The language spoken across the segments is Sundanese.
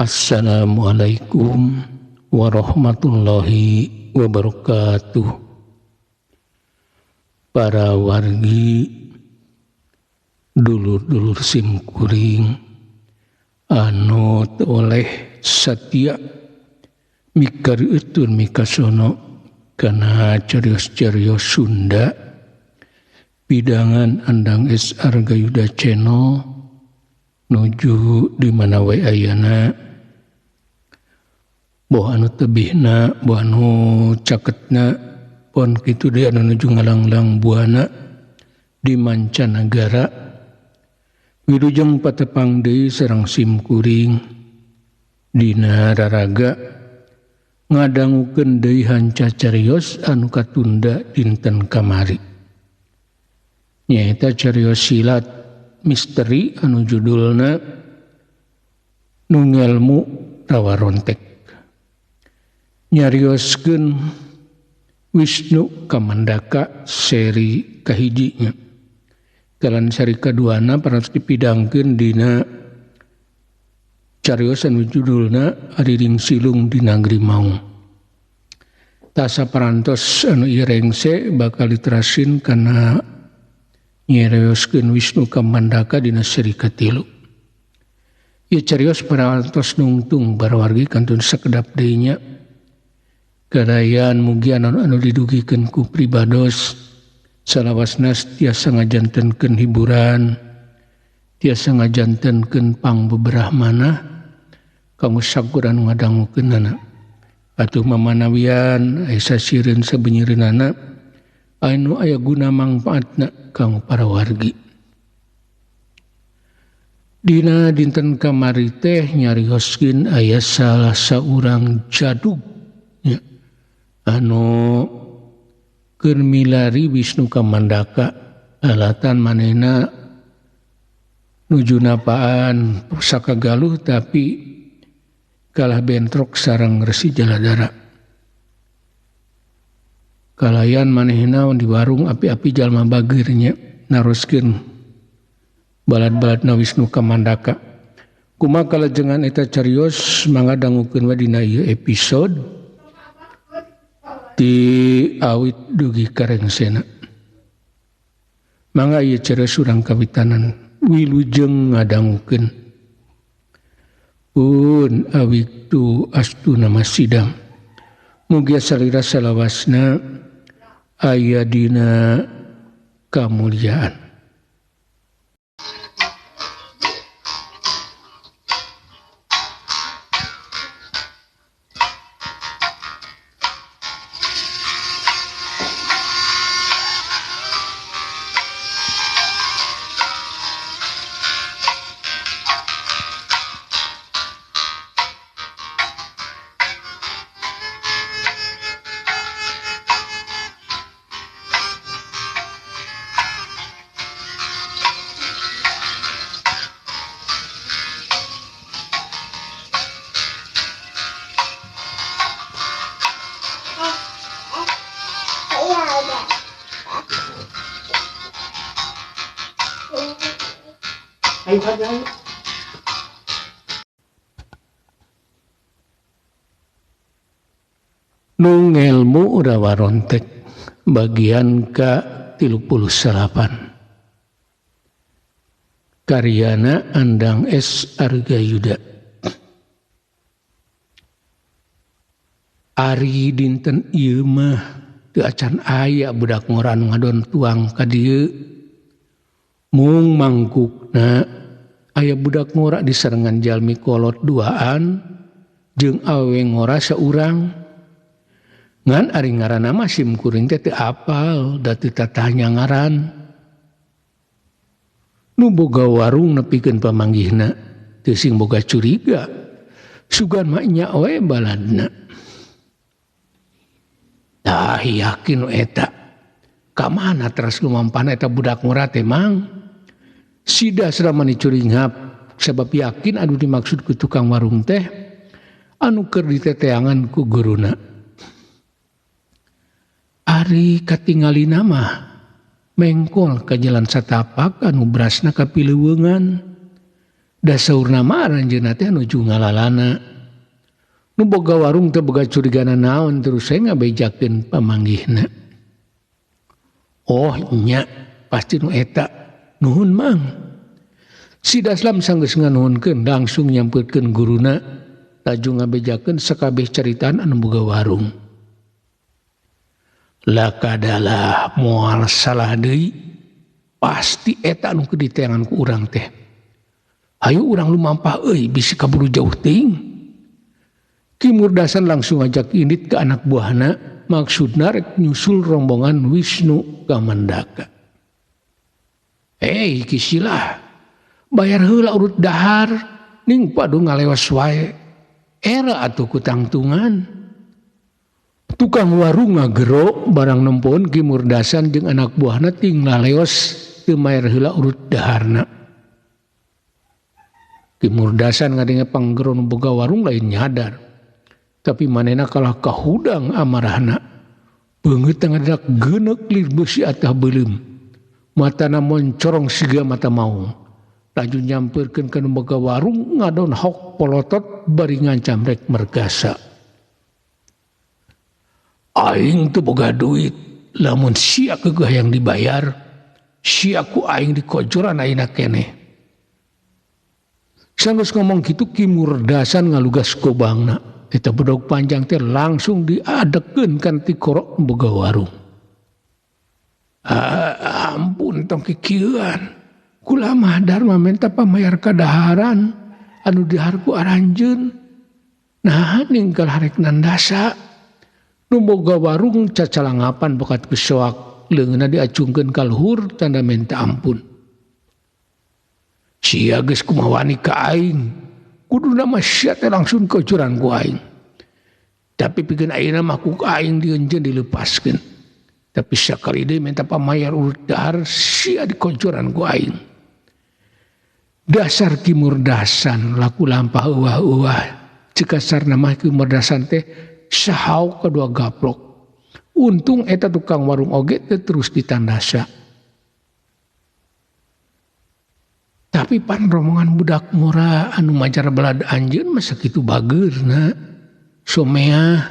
Assalamualaikum warahmatullahi wabarakatuh. Para wargi, dulur-dulur simkuring anu oleh satia mikareuteun mikasono kana carios-carios Sunda pidangan Andang S. Argayuda Channel nuju di mana we ayana, boh anu tebihna, boh anu caketna, pon kitu deui anu nuju ngalanglang buana di mancanagara. Wilujeng patepang deui sareng simkuring dina raraga ngadangukeun deui hanca carios anu katunda dinten kamari. Nyaeta carios silat misteri anu judulna Nu Ngelmu Rawarontek. Nyarioskeun Wisnu Kamandaka seri kahijinya. Kalan seri kaduana parantos dipidangkeun dina carios anu judulna Ariring Silung di Nagri Maung. Tasa parantos anu ieu rengse bakal diterasin kana nyarioskeun Wisnu Kamandaka dina seri katilu. Ieu carios parantos nungtung barawargi kantun sakedap deui nya. Karayan mugi anu didugikeun ku pribados salawasna tiasa ngajantenkeun hiburan, tiasa ngajantenkeun pangbeberah manah kanggo sakur anu ngadangukeunana. Atuh mamanawian aya sasireun sabeunyereunana anu aya guna mangpaatna kanggo para wargi. Dina dinten kamari teh nyarioskeun aya salah saurang jadug nya anu keur milari Wisnu Kamandaka alatan manehna nuju napaan pusaka Galuh tapi kalah bentrok sareng Resi Jaladara. Kalayan manehna di warung api-api jalma bageur nya naroskeun balad-baladna Wisnu Kamandaka. Kumaha kalajengan eta carios mangga dangukeun we dina ieu episode di awit dugi karengsena. Mangga ieu carios urang kawitanan wilujeng ngadangukeun. Pun awiktu astuna masidam. Mugia salira salawasna aya dina kamuliaan. Nu Ngelmu Rawarontek bagian ka-39 karyana Andang S. Argayuda. Ari dinten ieu mah teu acan aya budak ngora anu ngadon tuang ka dieu. Mung mangkukna aya budak ngora disarengan jalmi kolot duaan jeung awewe ngora saurang. Ngan ari ngaranna mah simkuring teh teu apal da teu tatanya ngaran. Nu boga warung nepikeun pamanggihna teu sing boga curiga. Sugan mah nya we baladna. Tah yakin nu eta. Ka mana teras lumampahna eta budak ngora teh mang? Sida salamani curinghap sabab yakin anu dimaksud ku tukang warung teh anu keur diteteangan ku guruna. Ari katingalina mah mengkol ka jalan satapak anu berasna kapileuweungan. Da saurna mah aranjeunna teh nuju ngalalana. Nu boga warung teh boga curigana naon terus saya ngabejakeun pamanggihna. Oh nya pasti nu eta. Nuhun mang. Si Daslam sanggeus nganuhunkeun langsung nyampeutkeun guruna laju ngabejakeun sakabeh caritaan anu boga warung. Lakadalah moal salah deui pasti eta anu keur diteangan ku urang teh. Hayu urang lumampah euy bisi kaburu jauh teuing. Ki Murdasan langsung ngajak indit ke anak buahna maksudna rek nyusul rombongan Wisnu Kamandaka. Hei Ki Silah, bayar heula urut dahar ning padu ngalewas wae. Era atuh kutangtungan. Tukang warung ngagero barang nempoon Ki Murdasan jeung anak buahna ting laleos teu mayar heula urut daharna. Ki Murdasan ngadenge panggero nu boga warung lain nyadar. Tapi manehna kalah kahudang amarahna. Beungeut ngadak geuneuk lir beusi atah beuleum. Matana moncorong siga mata maung. Laju nyampeurkeun ka nu boga warung ngadon hok polotot bari ngancam rek mergasa. Aing teu boga duit, lamun sia keugeuh hayang dibayar, sia ku aing dikojoran ayeuna keneh. Sanggeus ngomong kitu Ki Murdasan ngalugas gobangna. Eta bedog panjang teh langsung diadekeun kan ti korok boga warung. Ah, ampun tong kikieuan. Kula mah darma menta pamayar kadaharan anu dihar ku aranjeun. Nah ninggal harek nandasa. Nu boga warung cacalangapan bokat kesoak leungeunna diacungkeun ka luhur tanda menta ampun. Sia geus kumaha wani ka aing. Kuduna mah sia teh langsung kocoran ku aing. Tapi pikeun ayeuna mah ku aing dienjeun dilepaskeun. Tapi sakali deui menta pamayar urut dahar sia dikocoran ku aing. Dasar Ki Murdasan laku lampah euah-euah. Ceuk kasarna mah Ki Murdasan teh sahauk kadua gaplok. Untung eta tukang warung oge teh terus ditandasa. Tapi pan rombongan budak ngora anu majar balad anjeun mah sakitu bageurna. Someah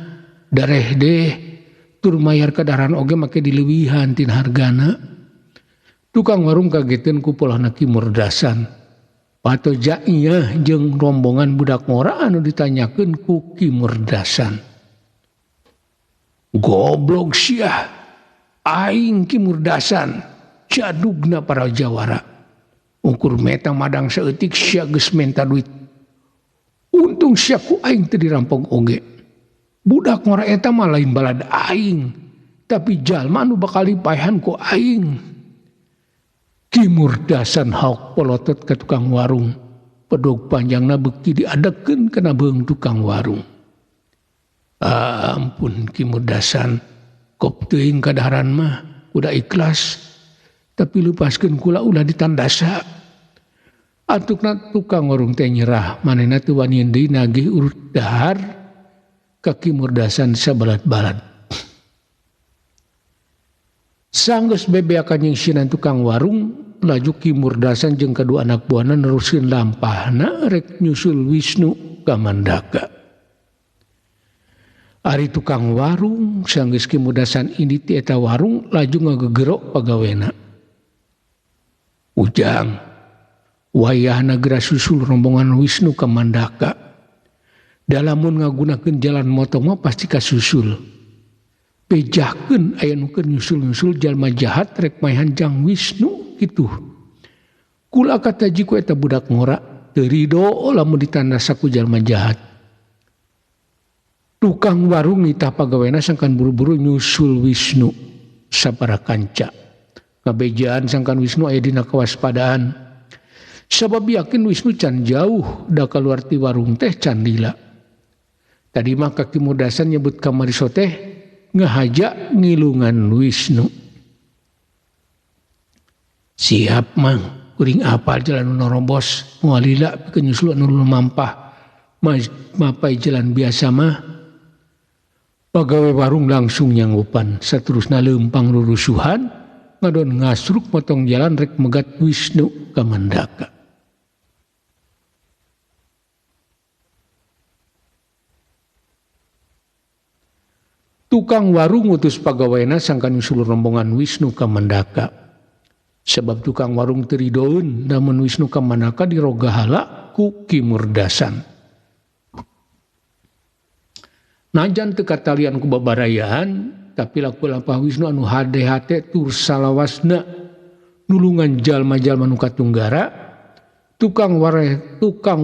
dareh deh tur mayar kadaharan oge make dileuwihan tina hargana. Tukang warung kageteun ku polahna Ki Murdasan. Pato jaiyah jeung rombongan budak ngora anu ditanyakeun ku Ki Murdasan. Goblok sia, aing Ki Murdasan, jadugna para jawara. Ukur meta madang saeutik sia geus menta duit. Untung sia ku aing teu dirampok oge. Budak ngora eta mah lain balad aing, tapi jalma anu bakal dipaehan ku aing. Ki Murdasan haok polotot ka tukang warung. Pedog panjangna beuki diadekeun kana beung tukang warung. Ampun Ki Murdasan, kop teuing kadaharan mah udah ikhlas, tapi lepaskeun kula ulah ditandasa. Antukna tukang warung teh nyerah, manehna teu wani deui nagih urut dahar ka Ki Murdasan sabalat-balat. Sanggeus bebeakan nyingsinan tukang warung, laju Ki Murdasan jeung kadua anak buahna neruskeun lampahna rek nyusul Wisnu Kamandaka. Ari tukang warung sanggeus Ki Murdasan ini ti eta warung laju ngagegerok pagawena. Ujang, wayahna geura susul rombongan Wisnu Kamandaka. Dalamun ngagunakeun jalan motong mah pasti kasusul. Bejahkeun aya nu keur nyusul-nyusul jalma jahat rek maehan jang Wisnu kitu. Kula kataji ku eta budak ngora teu rido lamun ditandasa ku jalma jahat. Tukang warung nitah pagawena sangkan buru-buru nyusul Wisnu sapara kanca. Ngabejaan sangkan Wisnu aya dina kewaspadaan. Sabab yakin Wisnu can jauh da kaluar ti warung teh can lila. Tadi mah Ki Murdasan nyebut kamariso teh ngahaja ngilungan Wisnu. Siap mang, kuring apal jalan nu norobos, moal lila pikeun nyusul anu lumampah. Mapai jalan biasa mah. Pagawe warung langsung nyanggupan, saterusna leumpang rurusuhan, ngadon ngasruk motong jalan rek megat Wisnu Kamandaka. Tukang warung ngutus pagawaena sangkan nyusul rombongan Wisnu Kamandaka. Sebab tukang warung teu ridoeun namun Wisnu Kamandaka dirogahala ku Ki Murdasan. Najan teu katalian ku babarayaan, tapi laku lampah Wisnu anu hade-hate tur salawasna nulungan jalma-jalma nu katunggara, tukang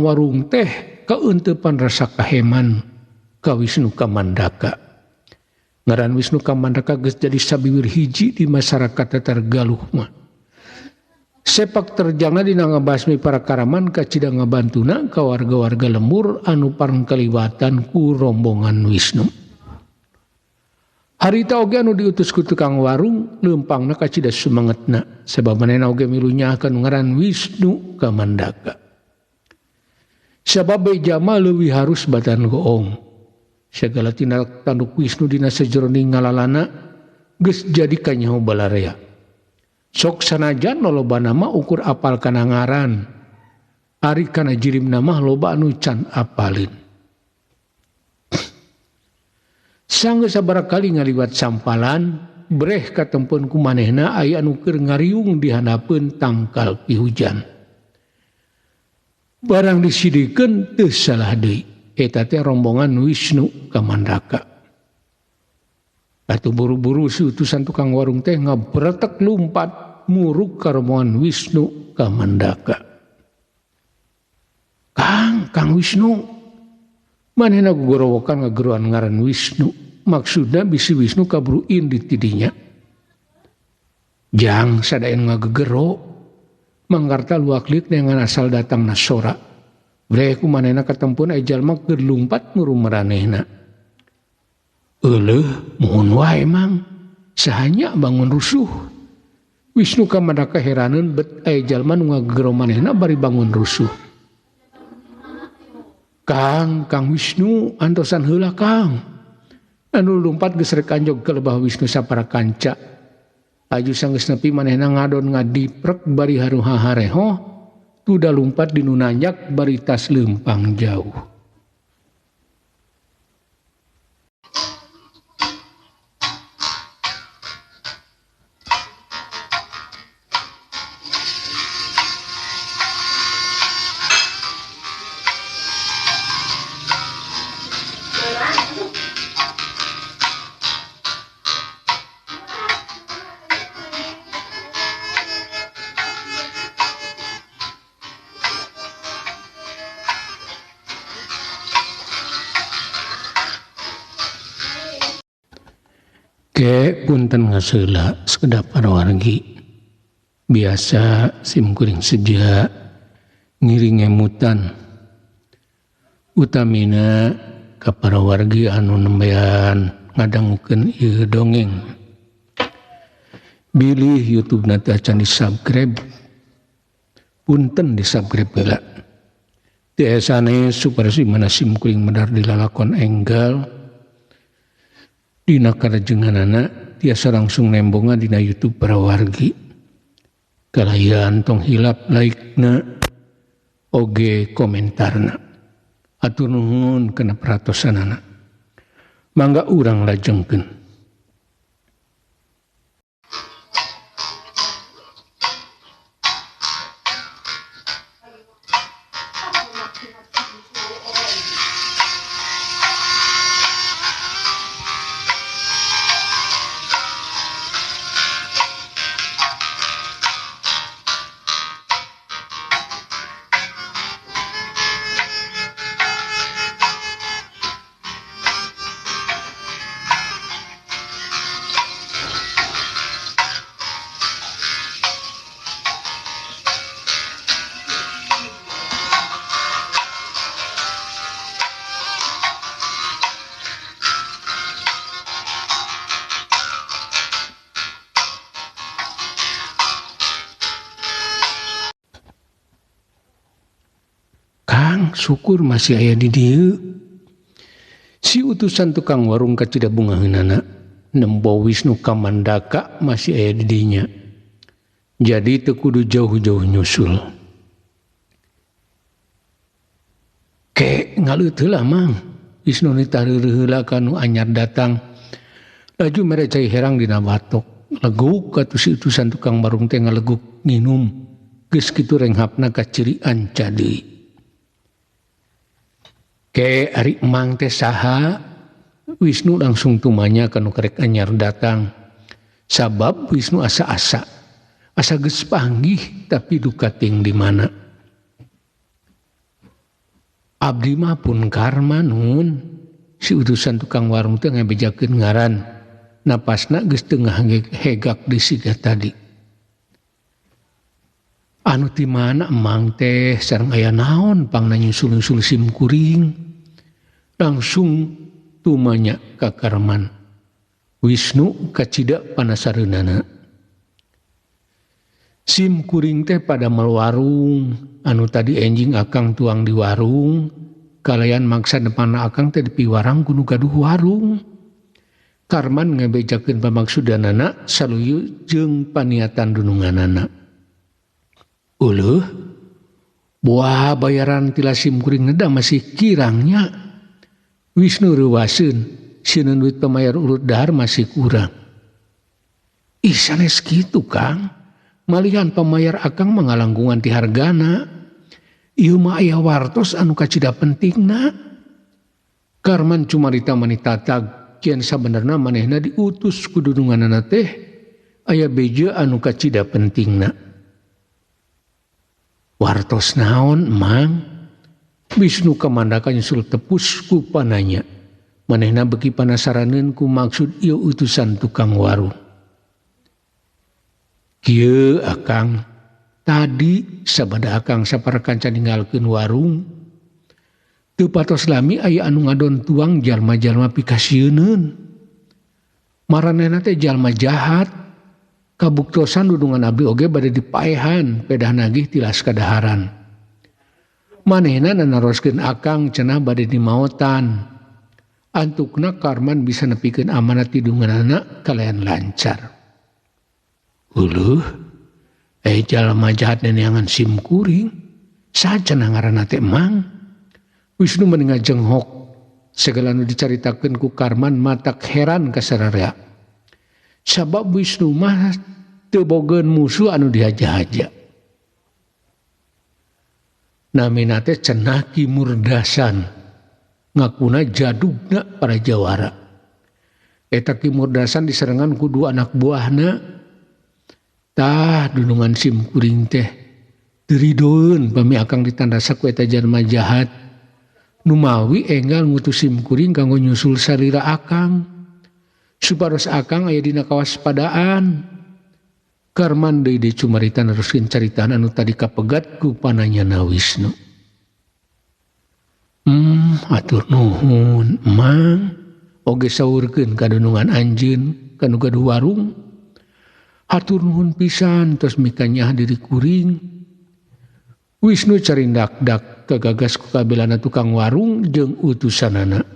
warung teh kaeuntepan rasa kaheman ka Wisnu Kamandaka. Ngaran Wisnu Kamandaka geus jadi sabiwir hiji di masyarakat Tatar Galuh mah. Sepak terjangna dina ngabasmi para karaman kacida ngabantuna ka warga-warga lembur anu parengkaliwatan ku rombongan Wisnu. Harita oge anu diutus ku tukang warung leumpangna kacida sumangetna sabab manehna oge milu nyaahkeun ngaran Wisnu Kamandaka. Sabab beja mah leuwih harus batan goong. Segala tindak tanduk Wisnu dina sajeroning ngalalana geus jadi kanyaho balarea. Sok sanajan loba nama ukur apal kana ngaran. Ari kana jirimna mah loba anu can apalin. Sanggeus sabaraha kali ngaliwat sampalan, breh katempeun ku manehna aya anu keur ngariung di handapeun tangkal pihujan. Barang disidikeun teu salah deui. Eta teh rombongan Wisnu Kamandaka. Atuh buru-buru si utusan tukang warung teh ngabretek lumpat muruk ka rombongan Wisnu Kamandaka. Kang, Kang Wisnu. Manehna gogorowokan ngageroan ngaran Wisnu. Maksudna bisi Wisnu kaburu indit di dinya. Jang sadaeun ngagegero. Mangkarta luak liuk neangan asal datangna sora. Breh ku manehna katempun aya jalma keur lumpat muru maranehna. Euleuh, muhun wae mang. Sahanya bangun rusuh. Wisnu Kamandaka heraneun bet aya jalma nu ngagegero manehna bari bangun rusuh. Kang, Kang Wisnu antosan heula Kang. Anu lumpat geus rek anjog ka lebah Wisnu sapara kanca. Aju sanggeus nepi manehna ngadon ngadiprek bari haruha-hareho. Tuda lumpat di nu nanjak bari tas leumpang jauh. Ke punten ngaseula sekedap wargi biasa sim kuring seja ngiring ngemutan utamina ka para wargi anu nembean ngadangukeun ieu dongeng. Bilih YouTube na teh acan di-subscribe, punten di-subscribe heula. Tiasane supaya si mana sim kuring medar dilalakon enggal dina karajenganana tiasa langsung nembongan dina YouTube para wargi. Kalayan tong hilap like-na oge komentarna. Atur nuhun kana perhatosanana. Mangga urang lajengkeun. Syukur masih aya di dieu. Si utusan tukang warung kacida bungaheunana nembo Wisnu Kamandaka masih aya di dinya. Jadi teu kudu jauh-jauh nyusul. Ke ngaleut heula mang. Wisnu nitah reureuh heula ka nu anyar datang. Laju mere cai herang dina batok. Leguk atuh si utusan tukang warung teh ngaleguk nginum. Geus kitu renghapna kacirian cadeui. Ke ari emang teh saha? Wisnu langsung tumanya kanu karek anyar datang. Sabab Wisnu asa-asa. Asa geus panggih tapi duka ting di mana. Abdi mah pun karma nun. Si utusan tukang warung teh ngabejakeun ngaran. Napasna geus teu ngahegak di siga tadi. Anu ti mana emang teh sareng aya naon pangna nyusul-nyusul sim kuring. Langsung tumanya ka Karman. Wisnu kacida panasareunana. Sim kuring teh pada warung, anu tadi enjing akang tuang di warung, kalayan maksa depan akang teh dipiwarang ku nu gaduh warung. Karman ngabejakeun pamaksudanana saluyu jeung paniatan dununganana. Uleuh, buah bayaran tila sim kuring neda masih kirangnya. Wisnu reuwaseun, sieun duit pamayar urut dahar masih kurang. Ih sanes kitu Kang. Malihan pamayar akang mangalangkungan ti hargana. Ieu mah aya wartos anu kacida pentingna. Karman cumarita manitatag kian sabenerna manehna diutus ku dununganana teh aya beja anu kacida pentingna. Wartos naon mang? Wisnu kamandaka nyusul tepus ku pananya. Manehna beki panasaraneun ku maksud ieu utusan tukang warung. Kieu akang, tadi sabada akang saparakanca ninggalkeun warung, teu patos lami aya anu ngadon tuang jalma-jalma pikasieuneun. Maranehna teh jalma jahat, kabuktosan dudungan abdi oge bade dipaehan pedah nagih tilas kadaharan. Manehna nanaroskeun akang cenah bade dimaotan. Antukna Karman bisa nepikeun amanat tidunganana kalayan lancar. Uluh, jalma jahat neneangan sim kuring, saha cenah ngaranna teh mang? Wisnu meni ngajenghok, segala nu dicaritakeun ku Karman matak heran ka sararea. Sabab Wisnu mah teu bogeun musuh anu dihaja-haja. Namina teh cenah Ki Murdasan, ngakuna jadugna para jawara. Eta Ki Murdasan diserangan ku dua anak buahna. Tah dunungan sim kuring teh teu ridoeun pami akang ditandasa ku eta jalma jahat. Numawi enggal ngutus sim kuring kanggo nyusul salira akang. Supados akang aya dina kawaspadaan. Karman deui deui cumarita neruskeun caritaan anu tadi kapegat ku pananyana Wisnu. Atur nuhun mang, oge saurkeun ka dunungan anjeun ka nu gaduh warung. Hatur nuhun pisan tos mikanyah diri kuring. Wisnu carindak-dak kagagas ku kabelana tukang warung jeung utusanana.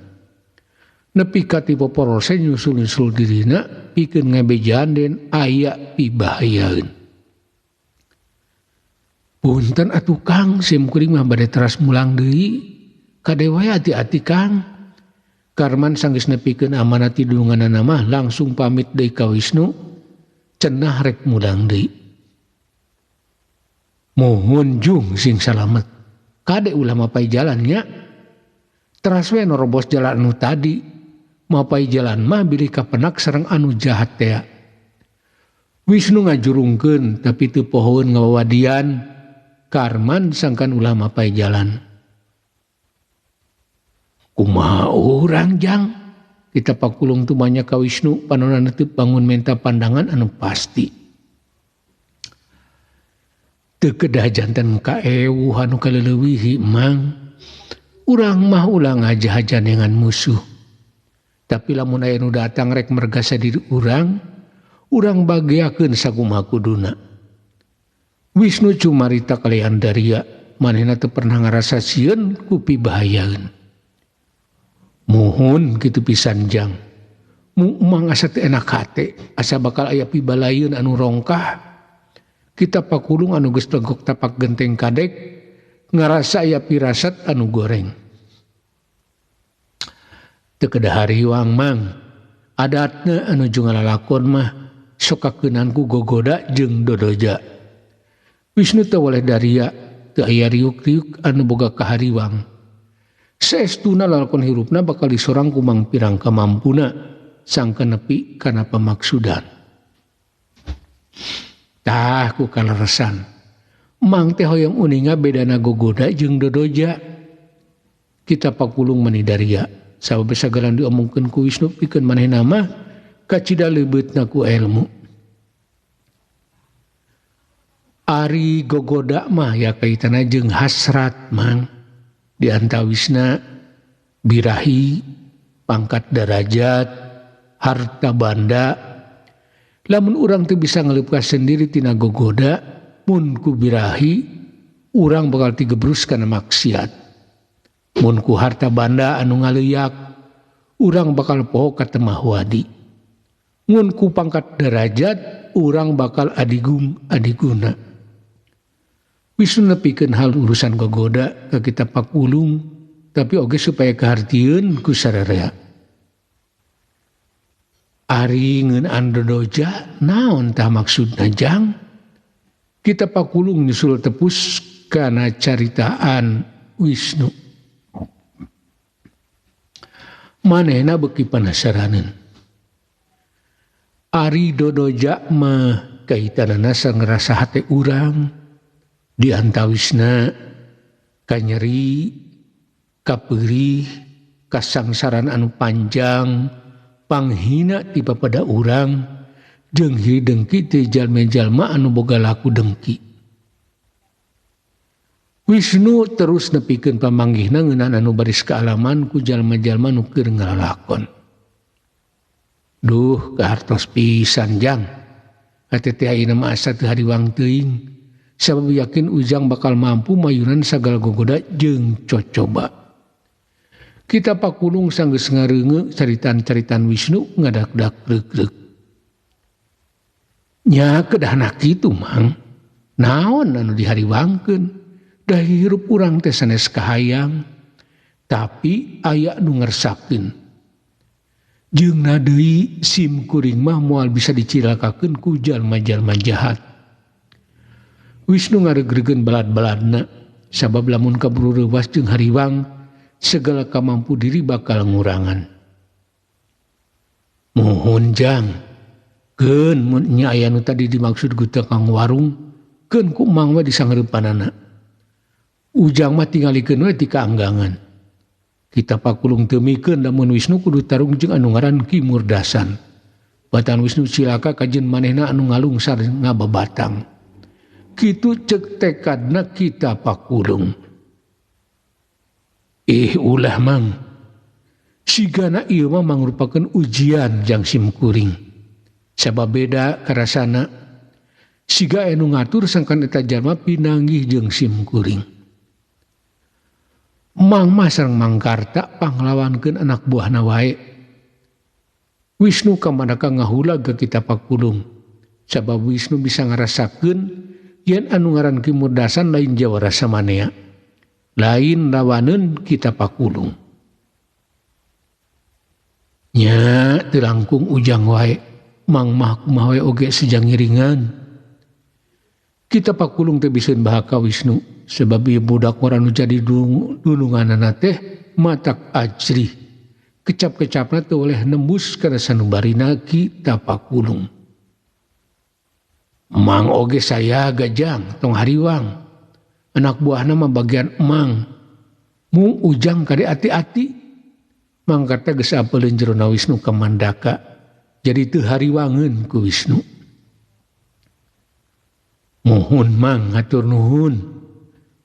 Nepi ka ti poporose nyusul-nyusul dirina pikeun ngabejaan den aya pibahayaeun. Punten atuh Kang, sim kuring mah bade teras mulang deui. Kade wae ati-ati Kang. Karman sanggeus nepikeun amanat ti dununganana mah langsung pamit deui ka Wisnu. Cenah rek mulang deui. Mohon jung sing salamet. Kade ulah mapai jalannya. Teras we norobos jalan anu tadi. Mapai jalan mah bilih kapenak sareng anu jahat tea. Wisnu ngajurungkeun tapi teu pohoeun ngawawadian. Karman sangkan ulah mapai jalan. Kumaha urang jang? Kita pakulung tumanya ka Wisnu panonana teu bangun menta pandangan anu pasti. Teu kedah janten kaewuh anu kaleuwihi mang. Urang mah ulah ngajahaja dengan musuh. Tapi lamun aya nu datang rek mergasa diri urang, urang bageakeun sakumaha kuduna. Wisnu cumarita kalian daria, manehna teu pernah ngarasa sieun ku pibahayaeun. Muhun kitu pisan jang. Mu emang asa teu enak hate, asa bakal aya pibalayeun anu rongkah. Kita pakulung anu geus legok tapak genteng kadek, ngarasa aya pirasat anu goreng. Teu kedah hariwang mang, Adatna anu nuju ngalalakon mah sok kakeunan ku gogoda jeung dodoja. Wisnu teu weleh daria, teu aya riuk-riuk anu boga kahariwang. Saestuna lalakon hirupna bakal disorang ku mangpirang kamampuna sangka nepi kana pamaksudan. Tah ku kaleresan. Mang teh hoyong uninga bedana gogoda jeung dodoja. Kita Pakulung mani daria. Sabab sagalan diomongkeun ku Wisnu pikeun manehna mah kacida leubeutna ku ilmu. Ari gogoda mah ya kaitana jeung hasrat mang. Di antawisna birahi, pangkat darajat, harta banda. Lamun urang teu bisa ngeleupas sendiri tina gogoda, mun ku birahi urang bakal tigebrus kana maksiat. Mun ku harta banda anu ngaleuyak, urang bakal poho ka temah wadi. Mun ku pangkat derajat, urang bakal adigung adiguna. Wisnu nepikeun hal urusan gogoda ka kita Pakulung, tapi oge supaya kahartieun ku sararea. Ari ngeunaan dodoja naon tah maksudna jang? Kita Pakulung nyusul tepus kana caritaan Wisnu. Manehna beuki panasaraneun. Ari dodoja mah kaitanana sangrasa hate urang. Di antawisna kanyeri, kapeurih, kasangsaran anu panjang, panghina ti papada urang, jeung hiri dengki ti jalma-jalma anu boga laku dengki. Wisnu terus nepikeun pamanggihna ngeunaan anu baris kaalaman ku jalma-jalma nu keur ngalalakon. Duh, kahartos pisan jang. Hate teh ayeuna mah asa teu hariwang teuing. Sabab yakin Ujang bakal mampu mayunan sagala gogoda jeung cocoba. Kita Pakulung sanggeus ngareungeuk caritan-caritan Wisnu ngadak-dak reuk-reuk. Nya kedahna kitu mang. Naon anu dihariwangkeun? Da hirup urang teh sanes kahayang, tapi aya nu ngersakeun. Jeung deui sim kuring mah moal bisa dicilakakeun ku jalma-jalma jahat. Wisnu ngareugregeun balad-baladna, sabab lamun kaburu reuwas jeung hariwang, segala kamampu diri bakal ngurangan. Muhun jang, keun mun nya aya nu tadi dimaksud ku tukang warung, keun ku mang we disangreupanana. Ujang mah tingalikeun we ti kaanggangan. Kita Pakulung teu mikeun lamun Wisnu kudu tarung jeung anu ngaran Ki Murdasan. Batan Wisnu cilaka kajeun manehna anu ngalungsar ngababatang. Kitu cek tekadna kita Pakulung. Ih ulah mang. Sigana ieu mah mangrupakeun ujian jang sim kuring. Sabab beda karasana. Siga anu ngatur sangkan eta jalma pinanggih jeung sim kuring. Mang mah sareng Mangkarta panglawankeun anak buahna wae. Wisnu kamanaka ngahulag ka kita Pakulung. Sabab Wisnu bisa ngarasakeun yen anu ngaran Ki Murdasan lain jawara samanea, lain lawaneun kita Pakulung. Nya teu langkung Ujang wae, mang mah kumaha we oge sejang ngiringan. Kita Pakulung teh biseun bahaka Wisnu, sebab ieu budak ngora nu jadi dulunganana teh matak ajrih. Kecap-kecapna teu oleh nembus kana sanubarina Kita Pakulung. Mang oge saya gajang tong hariwang. Anak buahna mah bagian emang. Mung Ujang kade ati-ati. Mangkarta geus apeleun jerona Wisnu ka Mandaka. Jadi teu hariwangeun ku Wisnu. Muhun mang hatur nuhun.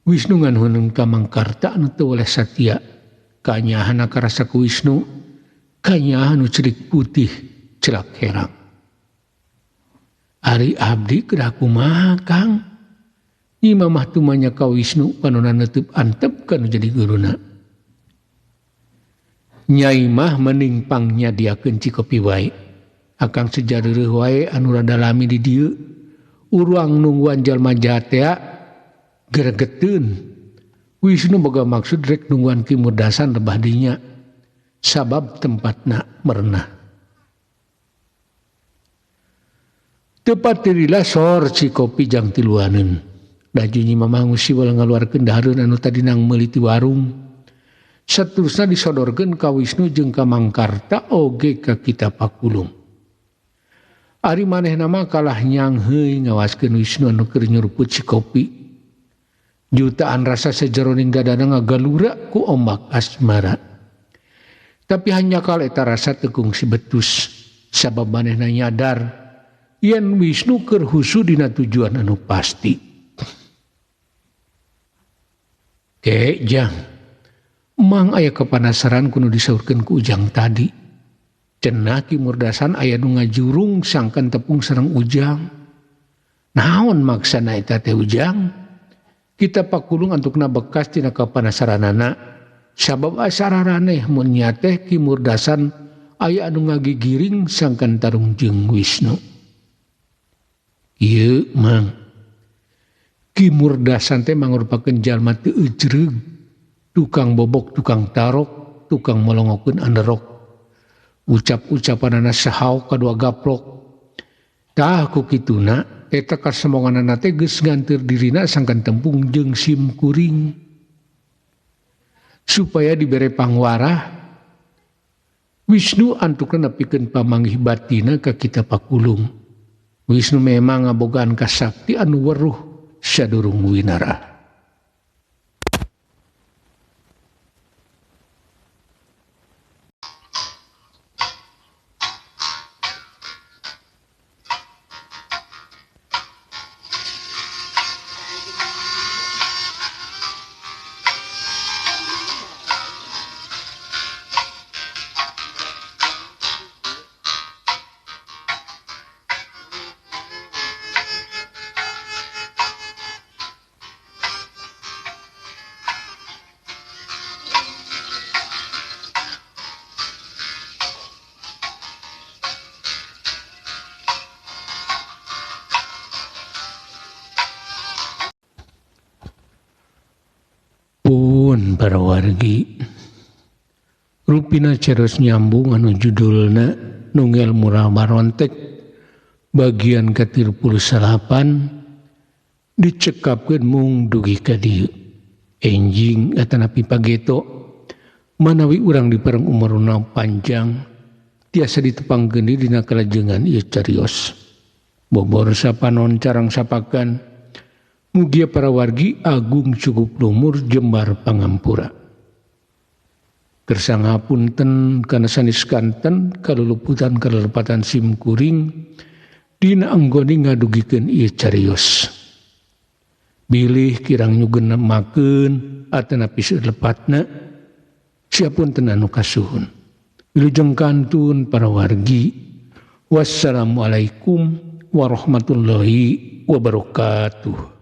Wisnu nganuhun ka Mangkarta anu teu weleh satia. Kanyaahna karasa ku Wisnu. Kanyaah nu cerik putih celak herang. Ari abdi kedah kumaha Kang? Nyi mamah tumanya ka Wisnu panona neuteub antep kanu jadi guruna. Nyai mah mending pang nyadiakeun cikopi wae. Akang sejareuh wae anu rada lami di dieu. Urang nungguan jalma jahat tea geregeteun. Wisnu boga maksud rek nungguan Ki Murdasan lebah dinya. Sabab tempatna merenah. Teu patirila sor si kopi jang tiluaneun. Laju Nyi Mamah ngusiwel ngaluarkeun dahareun anu tadina meuli ti warung. Saterusna disodorkeun ka Wisnu jeung ka Mangkarta oge ka Kita Pakulung. Ari manehna mah kalah nyangheui ngawaskeun Wisnu anu keur nyuruput si kopi. Jutaan rasa sajeroning dadana ngagalura ku ombak asmara. Tapi hanya kal eta rasa teu kungsi betus sabab manehna nyadar yen Wisnu keur husu dina tujuan anu pasti. Ke jang, mang aya kepanasaran kudu disaurkeun ku Ujang tadi. Cenah Ki Murdasan aya nu ngajurung sangkan tepung sareng Ujang. Naon maksana eta teh Ujang? Kita Pakulung antukna bekas tina kapanasaranana. Sabab asa raraneh mun nya teh Ki Murdasan aya anu ngagigiring sangkan tarung jeung Wisnu. Ieu mang Ki Murdasan teh mangrupakeun jalma teu ejreug, tukang bobok, tukang tarok, tukang molongokeun anderok. Ucap-ucapanana sahaok kadua gaplok. Tah ku kituna eta kasemonganana teh geus nganteur dirina sangkan tempung jeung sim kuring. Supaya dibere pangwarah, Wisnu antukna nepikeun pamanggih batina ka Kita Pakulung. Wisnu memang ngabogaan kasakti anu weruh sadurung winarah. Para wargi rupina ceros nyambung anu judulna Nungel Murah Marontek bagian ke-38 dicekapkeun mung dugi ka dieu. Enjing atanapi pageto manawi urang dipareng umurna panjang tiasa ditepangkeun deui dina kalajengan ieu carios. Bobor sapanon carang sapakan. Mugia para wargi agung cukup lumur jembar pangampura. Kersa ngapunten kana sanes kanten kaluluputan kalelepatan sim kuring dina anggoni ngadugikeun ieu carios. Bilih kirang nyugenemakeun atanapi salepatna siapunten anu kasuhun. Wilujeng kantun para wargi. Wassalamualaikum warahmatullahi wabarakatuh.